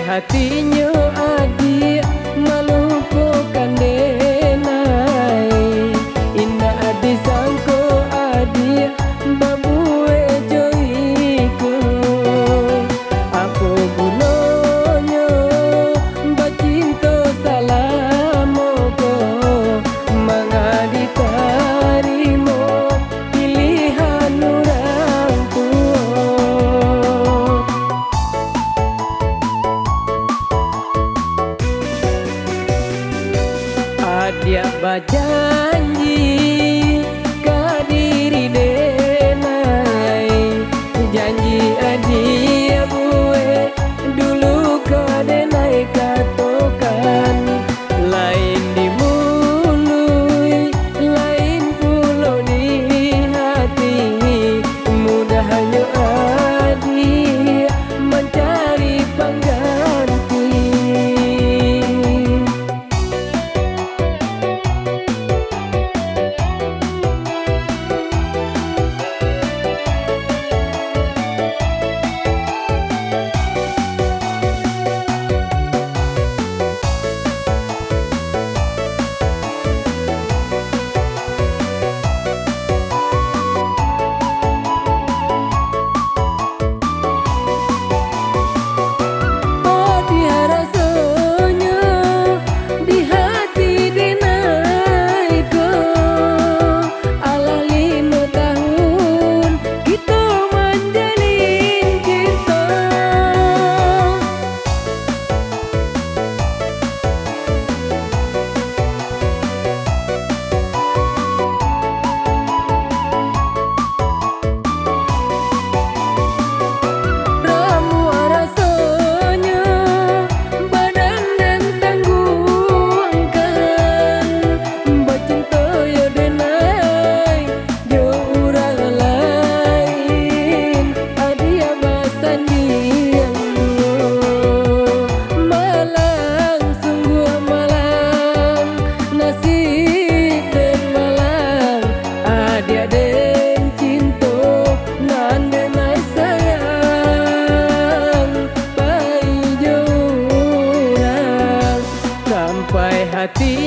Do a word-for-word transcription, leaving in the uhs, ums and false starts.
Hatinyo adiak malupokan denai, indak disangko adiak babuek jo iko. Apo gunonyo bacinto salamo ko, manga ditarimo pilihan urang tuo. Adiak bajanji ka diri denai, janji adiak buek dulu ka denai katokan. Lain di muluik, lain pulo di hati, mudahnyo adiak mancari pangganti. Padiah rasonyo di hati denai ko, alah limo tahun kito manjalin cinto. Ramuah rasonyo badan den tangguangkan, bacinto yo denai jo urang lain, adiak basandiang duo. Malang, sungguah malang, nasib den malang, adiak den cinto, nan denai sayang, pai jo urang. Sampai hati